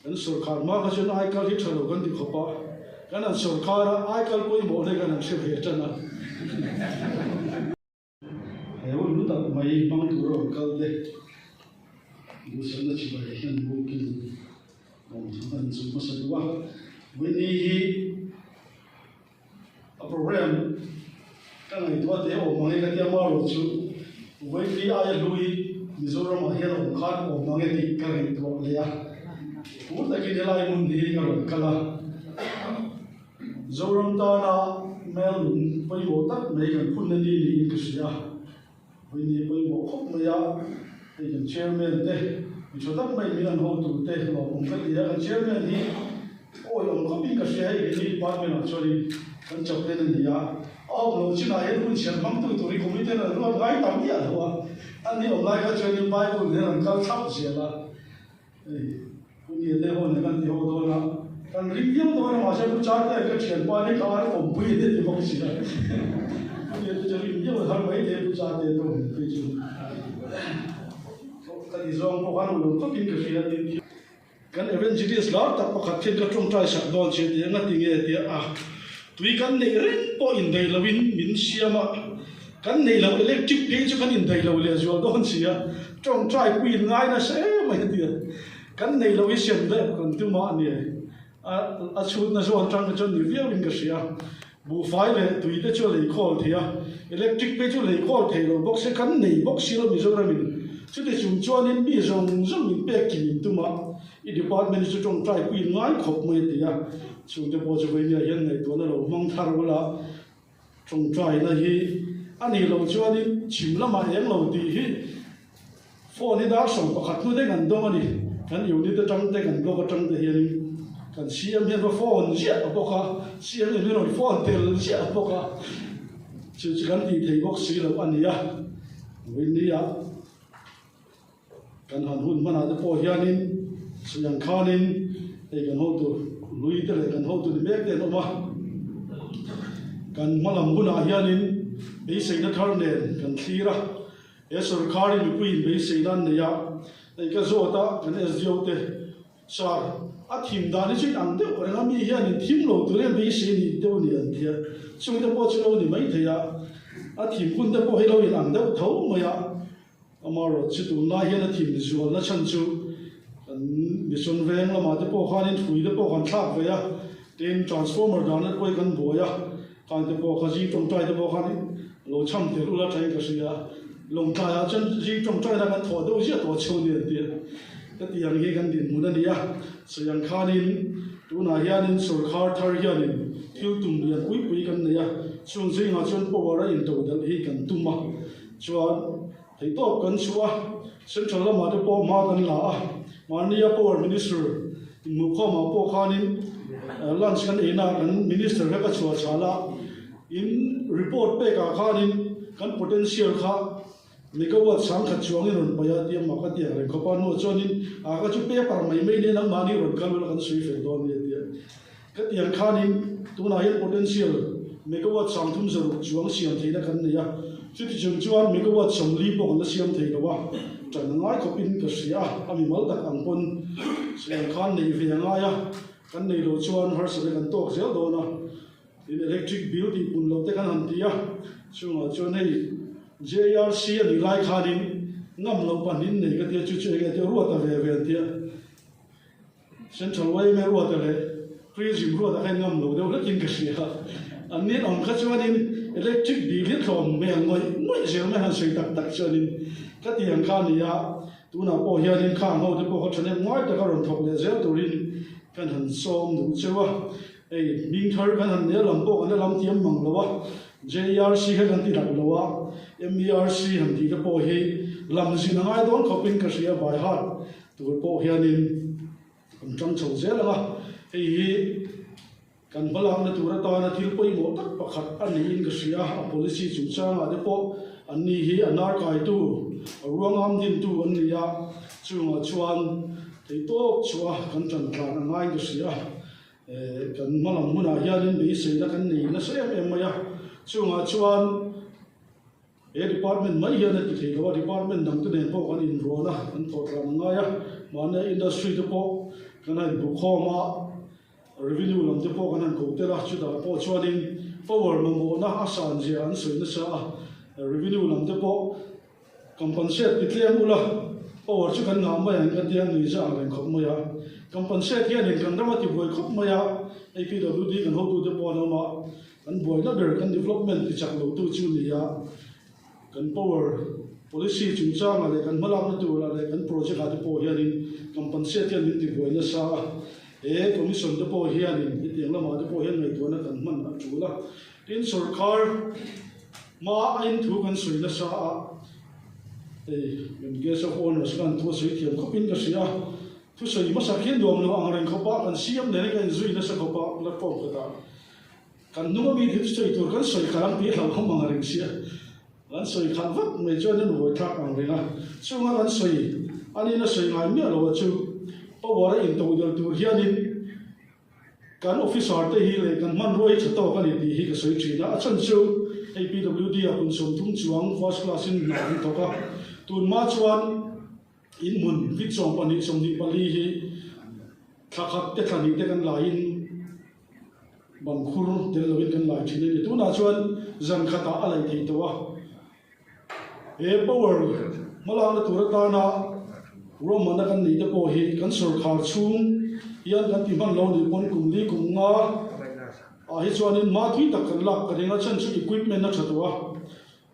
Kan sawrkar hma kha chuan aikal hi tha lo kan ti khawp a, kan han sawrkar a, aikal pawimawh hle kan han hre ve tan a. He hun hlu tak mai hmang tur a rawn kal te duhsakna chibai hian bukin lawmthu kan inchung hmasa duh a. Vawiini hi a program ka ngaihtuah teh awm ang e ka tia marawh chu Vawiini aia hlu hi Mizoramah hian awm khan awm ang e tih ka ngaihtuah leh a. Phur takin helai hmun hi ka rawn kal a. Zoram tana mel lung pawimawh tak mai kan phunna ni niin ka hria. Vawiini pawimawh khawp mai a, hei kan chairman te, mi tha tak mai min an hotu te lawmawm ka ti a, kan chairman hi awi awm khawpin ka hria hei keini department ah chuanin kan chaplain a ni a, a awm loh chinah hian hun chhiar hmangtu tur hi committee an ruat ngai tam miah lo a, ani awm lai kha chuanin Bible hian an kal thlap zel a. Hei Pu Niate ho nen kan ti ho dawn a, kan ring viau dawn a mahse Pu Charte ka thianpa hi ka ar awmpui a ti bawk si a. Pu Niate chu ring viau a har mai thei Pu Charte te awm phei chu ka ti zawng pawh khan ulawm khawpin ka hria tin kan evangelist lar tak pakhat khian ka tawngtai sak dawn che tia nga ti nge tia a tui kan neih reng pawh indaih loin min siam a Kan neih loh electric phei chu kan indaih lo leh zual dawn si a, tawngtai puiin ngai nasa em mai a ti a. Kan neih loh hi siam daih kan tum a ni. A chhutna zawn atang kha chuan ni viauin ka hria. Buhfai leh tui te chu a lei khawl thei a, electric phei chu lei khawl thei lo bawk se kan nei bawk si lo Mizoramin. Chuti chung chuanin mi zawng zawng min pek kim in tum a, i department hi chu tawngtai puiin ngai khawp mai a ti a. Chhungte pawh chu vawinia hian ngaihtuahna lo hmang thar ula. Tawngtaina hi a nih loh chuanin chhim lamah eng lo tih hi phone hi dar 11 hnu te kan dawng a ni. Kan unit atang te kan block atang te hianin kan CM hian va phone ziah a bawk a, CM in rawn phone tel ziah a bawk a, chu chu kan tih thei bawk si loh a ni a. Vawinia Kan han hun hmanah te pawh hianin Suiang khanin hei kan hotu hlui te leh kan hotu ni mek te an awm a. Kan hmalam hunah hianin beiseina thar nen kan thlir a, he sorkarin mipuiin beiseina an nei a, hei ka zawt a kan SDO te Sir, a thim dan hi chu in ang deuh reng a, mi hianin thim lo tur hian beisei ni deuh a ni an ti a, chungte pawh chu lo ni maithei a, a thim hun te pawh hi lo in ang deuh tho mai a. Amaherawh chu tunlai hian a thim zualna chhan chu kan mission veng lamah te pawh khanin hrui te pawh kan thlak ve a, tin transformer dahna te pawh hi kan buai a, khang te pawh kha zing tawngtai te pawh khan lo chham tel ula thain ka hria a, lawngtlaiah chuan zing tawngtaina kan thawh deuh ziah tawh cheu a ni an ti a, hetiang hi kan dinhmun a ni a, sawi ang khanin tunah hianin sawrkhar thar hianin thil tum lian pui pui kan nei a, chung zingah chuan power a intodelh hi kan tum a. Chuan theihtawp kan chhuah a, Central lamah te pawh hma kan la a, mahnia Power Minister inhmuhkhawmah pawh khanin lunch kan eina kan Minister kha ka chhuah chhal a, in report pekah khanin kan potential kha megawatt 10,000 chuangin rawn paih a tia mah ka ti ang reng khawp a, hnuah chuanin a ka chu paper mai mai nen anmahni rawn kal ula kan sawi fel dawn nia tia. Ka ti ang khanin tunah hian potential megawatt 360 chuang siam theihna kan nei a, chuti chung chuan megawatt 40 pawh kan la siam thei lo a, ṭan a ngai khawpin ka hria a, a mimal tak ang pawn sawi ang khan neih ve a ngai a, kan nei lo chuan harsatna kan tawk zel dawn a, tin electric bill tih pun loh te kan han ti a, chungah chuan hei JRC a nih lai khanin ngam loh pahnin nei ka tia chu chu enge tia ruat a ve ve an tia. Central yma ruata leh Prism ruata kha in ngam lo deuh hlekin ka hria. An ni awm kha chuanin electric bill hi tlawm hmel ngawih ngawih zel mai han sawi tak tak chuanin ka ti ang kha a ni a, tunah pawh hianin khang ho te pawh kha thahnem ngai taka rawn thawk leh zel turin kan han sawm duh cheu a. Hei hming thar kan han nia lam pawh kan la lam thiam mang lo a, JRC kha kan ti rak lo a, MERC han tih te pawh hi lam zin a ngai dawn khawpin ka hria by heart. Tur pawh hianin kan tang chho zel ang a, hei hi kan hmalakna tur atana thil pawimawh tak pakhat a niin ka hria a, policy chungchangah te pawh anni hi a hnarkaitu, a ruangam dintu an ni a, chungah chuan theihtawp chhuah kan tan tlan a ngaiin ka hria a, kan hmalam hunah hianin beiseina kan nei nasa em em mai a, chungah chuan. He department mai hian a ti thei lo a, department dang te nen pawh kan inrual a, kan thawh tlan a ngai a, mahni industry te pawh Kan han inbukhawm a, revenue lam te pawh kan han ko tel a, chutah pawh chuanin power mamawhna a san zia an sawi nasa a, revenue lam te pawh compensate ti tlem ula power chu kan ngah mai ang ka tia nui zah ang reng khawp mai a. Compensate hianin kan ram a ti buai khawp mai a, hei PWD kan hotute pawh an awm a, kan buaina ber kan development ti chak lotu chu ni a. Kan power policy chungchangah leh kan hmalakna turah leh kan project ah te pawh hianin compensate hian min tibuai nasa a, he commission te pawh hianin hetiang lamah te pawh hian ngaihtuahna kan hman a tul a. Tin, sorkar hma a inthu kan sawi nasa a, hei kan guest of honours khan thu a sawi thiam khawpin ka hria a, thusawi hmasa khi nuam lo ang reng khawpa kan siam nen ka inzui nasa khawpa platform khatah. Kan hnung ami thil sawi tur kan sawi khalh ang tih hlauhawm ang reng sia. Kan sawi khalh vat mai chuan an vawi thlak ang reng a. Chunga kan sawi anin a sawi ngai miah lo a chu power a intodelh tur hianin kan officer te hi leh kan hmanrua hi tha tawk a ni tih hi ka sawi thin a. A chhan chu hei PWD ah kum 30 chuang first class in hna an thawk a. Tunhma chuan inhmun fit 12 24 hi thla khat te thla hnih te kan laiin Bang khur tel lovin kan lai thin a ni. Tunah chuan zan khatah a laih theih tawh a. He power hmalakna tur atana ruahmanna kan neih te pawh hi kan sawrkhar chhung hian kan ti hman lo nih pawn kum li kum nga ah hi chuanin hma thui tak kan lak ka ring a, chhan chu equipment a tha tawh a.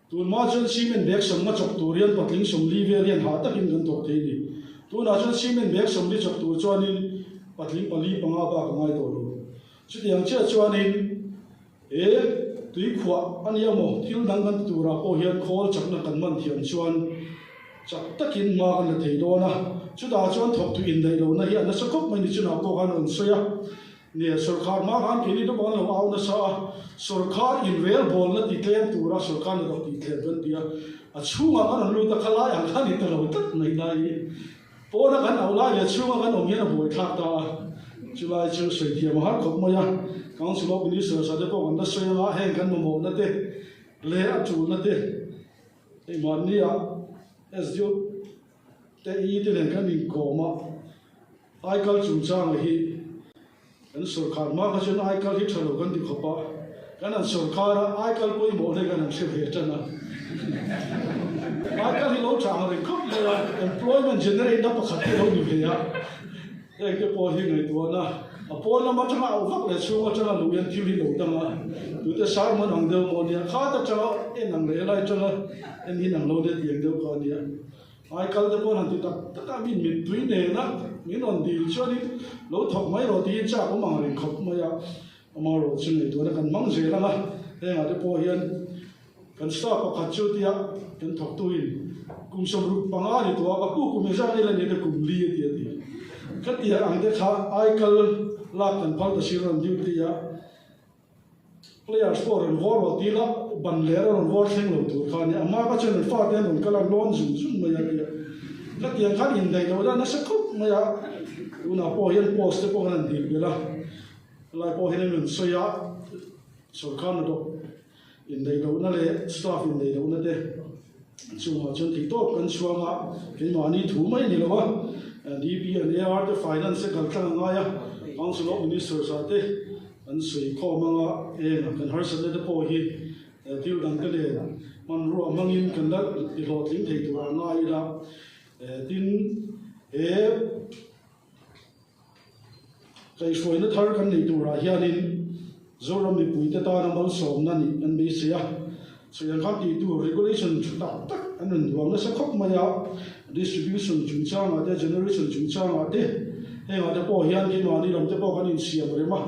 Tunhma chuan cement bag sawmnga chawk tur hian patling 40 vel hian hah takin kan thawk thei a ni. Tunah chuan cement bag 40 chawk tur chuanin patling pali panga bak a ngai tawh lo. Chutiang chiah chuanin he tuikhuah a nia maw thil dang kan ti turah pawh hian khawl chakna kan hman thiam chuan chak takin hma kan la thei dawn a. Chutah chuan thawktu indaih lohna hi a nasa khawp mai ni chunah pawh khan a rawn sawi a. Nia, sawrkhar hma khan keini deuh an lo au nasa a, sawrkhar inrelbawlna ti tlem tura sawrkhar hnathawk tih tlem kan ti a, a chhungah kan rawn lut a, khalai ang khan i ta lo tlat mai lai hi. Pawna kan auh lai leh chhunga kan awm hian a buaithlak ta a, chulai chu sawi thiam a har khawp mai a, Council of Ministers ah te pawh kan la sawi anga heng kan mamawhna te leh a tulna te hei mahnia SDO te i te nen kan inkawm a. Aikal chungchanga hi kan sawrkhar hma kha chuan aikal hi tha lo kan ti khawp a, kan han sawrkhar a, aikal pawimawh hle kan han hre ve tan a. Aikal hi lo tha ang reng khawp mai a, employment generate na pakhat hi lo ni ve a, heng te pawh hi ngaihtuahna a pawn lam atanga auh vak leh chhung atanga luh hian thil hi lo dang a, tute sermon ang deuh maw nia, khat atanga en ang leh helai atanga en hin ang lo nia tih ang deuh kha a nia. Aikal te pawh an han ti tak tak a, min mittui nena min rawn dil chuanin lo thawk mai rawh tiin chak awm ang reng khawp mai a, amaherawh chu ngaihtuahna kan hmang zel ang a, hengah te pawh hian kan staff pakhat chu tia kan thawktuin kum 65 a ni tawh a, ka pu kum engzat nge la ni te kum li a ti a ti. Ka tia ang te kha aikal lak kan phal ta si rawn duty a. Players pawh rawn vawr rawh tih ila ban ler a rawn vawr thleng lo tur kha a ni. Amah kha chuan an fate an rawn kal a, lawn zung zung mai a tia. Khatiang khan indaih loh la nasa khawp mai a, tunah pawh hian post te pawh khan an dil belh a, helai pawh hian an rawn sawi a, sawrkar hnathawk indaih lohna leh staff indaih lohna te chungah chuan theihtawp kan chhuang a, keimahni thu mai a ni lo a, DP and AR te finance te kaltlang a ngai a, Council of Ministers ah te Kan sawi khawm anga eng a kan harsatna te pawh hi thil dang te nen hmanrua hmangin kan la ti hlawhtling thei tur a ngai ila. Tin, he kaihhruaina thar kan neih turah hianin Zoram mipuite tana malsawmna nih kan beisei a. Sawi ang khan tih tur regulation tha tak tak an rawn duang nasa khawp mai a, distribution chungchangah te, generation chungchangah te, hengah te pawh hian keimahni lam te pawh kan insiam rem a,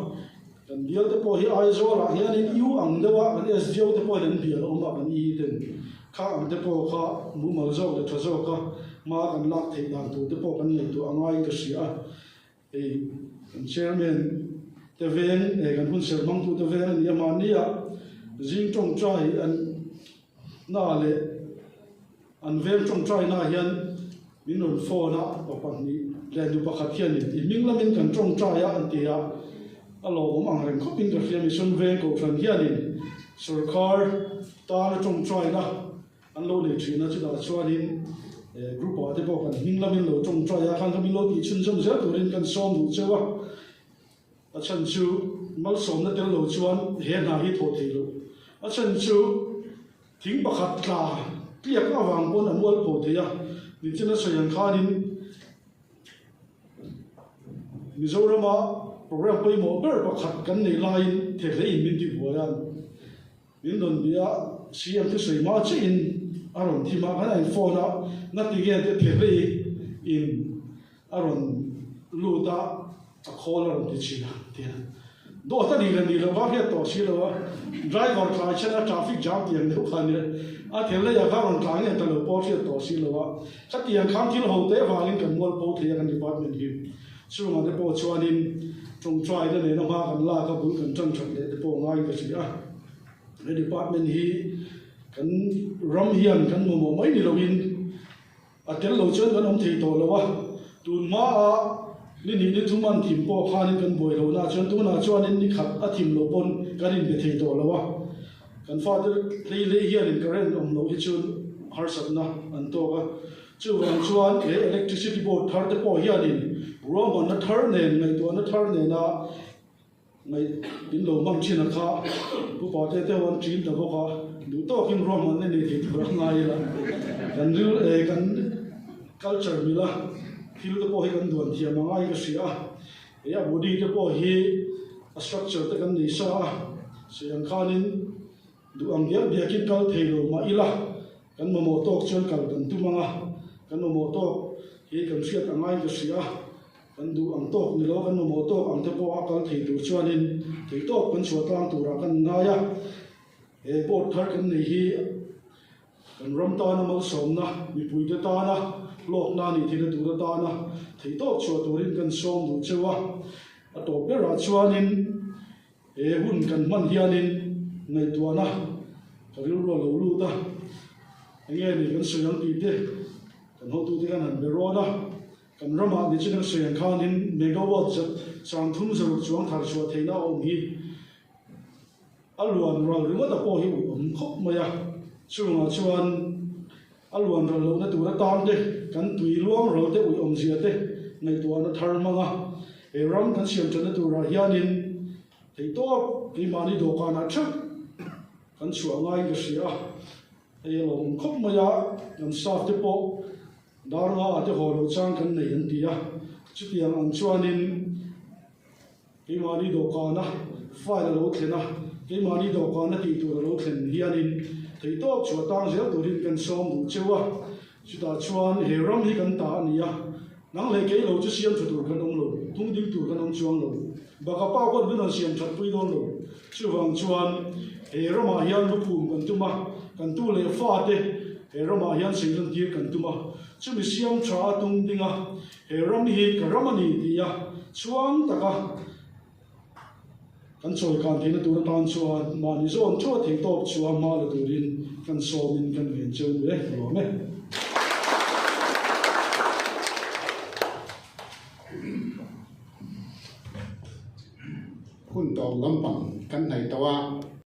kan bial te pawh hi Aizawlah hianin U ang deuh a, kan SDO te pawhin an bial awm a, kan E ten kha ang te pawh kha mumal zawk leh tha zawka hma kan lak theih dan tur te pawh kan ngaihtuah a ngaiin ka hria a. Hei kan chairman te veng eh kan hunserh hmangtu te veng a ni a, mahnia zing tawngtai an na leh an veng tawngtai na hian min rawn phone a, pa pahnih leh nu pakhat hianin i hming lamin kan tawngtai a an ti a, a lawmawm ang reng khawpin ka hria mission veng kohhran hianin sorkar tana tawngtaina an lo nei thin a, chutah chuanin. Group ah te pawh kan hming lamin lo tawngtai a, khan kha min lo tih chhunzawm zel turin kan sawm duh cheu a. A chhan chu malsawmna tel lo chuan he hna hi thawh theih loh. A chhan chu thing pakhat tla tliak avang pawn a mual pho thei a, nichina sawi ang khanin Mizorama program pawimawh ber pakhat kan nei laiin thehleiin min ti buai a. Min rawn bia CM thusawi hma chiahin a rawn thim a, kan in phone a, ngati nge te thehlei in a rawn lut a, a khawl a rawn ti chhin a ti a. Dawt a nih leh nih loh kha hriat tawh si lo a, driver tlai chhan a traffic jam tiang deuh kha nia, a thehlei ah kha rawn tla nge ta lo pawh hriat tawh si lo a, khatiang khan thil ho te vangin kan mualpho thei a kan department hi. Chungah te pawh chuanin tawngtaina nena hma kan lak a bul kan tan that leh te pawh ngaiin ka hria a. He department hi kan ram hian kan mamawh mai ni loin a tel lo chuan kan awm thei tawh lo a. Tun hmaa ni hnih ni thum an thim pawh khanin kan buai lohna chuan tunah chuanin ni khat a thim loh pawn kan inbe thei tawh lo a. Kan fate hlei hlei hianin current awm loh hi chuan harsatna an tawk a. Chuvang chuan he electricity board thar te pawh hianin ruahmanna thar nen, ngaihtuahna thar nena ngaih in lo hmang thin a kha Pu Pate te ho an ṭin ta bawk a, duh tawkin ruahmanna nei thei tur a ngai ila kan ril eh kan culture mila thil te pawh hi kan duan thiam a ngai ka hria a, he a body te pawh hi a structure te kan nei sa a, sawi ang khanin Duh ang diak diakin kal thei lo mah ila, kan mamawh tawk chuan kal kan tum ang a, kan mamawh tawk hi kan hriat a ngaiin ka hria a, kan duh ang tawk ni lo, kan mamawh tawk ang te pawh a kal thei tur chuanin thei tawk kan chhuah tlang turah kan ngai a, he board thar kan nei hi kan ram tana malsawmna, mipuite tana hlawkna a nih theihna tur atana thei tawk chhuah turin kan sawm duh cheu a, a tawp berah chuanin. He hun kan hman hianin ngaihtuahna ka rilru a lo lut a, enge ni kan sawi ang tih te kan hotute khan han be rawn a, kan ramah ni chu kan sawi ang khanin megawatt zat 30 zaruk chuang thar chhuah theihna a awm hi a luan ral ringawt a pawh hi ui awm khawp mai a, chungah chuan a luan ral lohna tur atan te kan tui luang ral te ui awmzia te ngaihtuahna thar hmang a. He ram kan siam thatna turah hianin theihtawp keimahni dawhkanah theuh kan chhuah ngaiin ka hria a, hei a lawmawm khawp mai a, kan staff te pawh dar nga ah te haw loh chang kan nei an ti a, chutiang ang chuanin keimahni dawhkana file a lo thlen a, keimahni dawhkana tih tur a lo thlen hianin theihtawp chhuah tang zel turin kan sawm duh cheu a, chutah chuan he ram hi kan ta a ni a. Nang leh kei lo chu siam tha tur kan awm lo, tung ding tur kan awm chuang lo. Baka pa kawt min rawn siam that pui dawn lo. Chuvang chuan he ramah hian lukhum kan tum a, kan tu leh fa te he ramah hian seilan tir kan tum a. Chumi siam tha a tung ding a, he ram hi ka ram a ni ti a chhuang taka kan chawi kan theihna tur atan chuan mahni zawn thuah thei tawp chua hma la turin kan sawmin kan ngen cheu ni e, ka lawm e. Hun tawp lampang kan hnaih tawh a.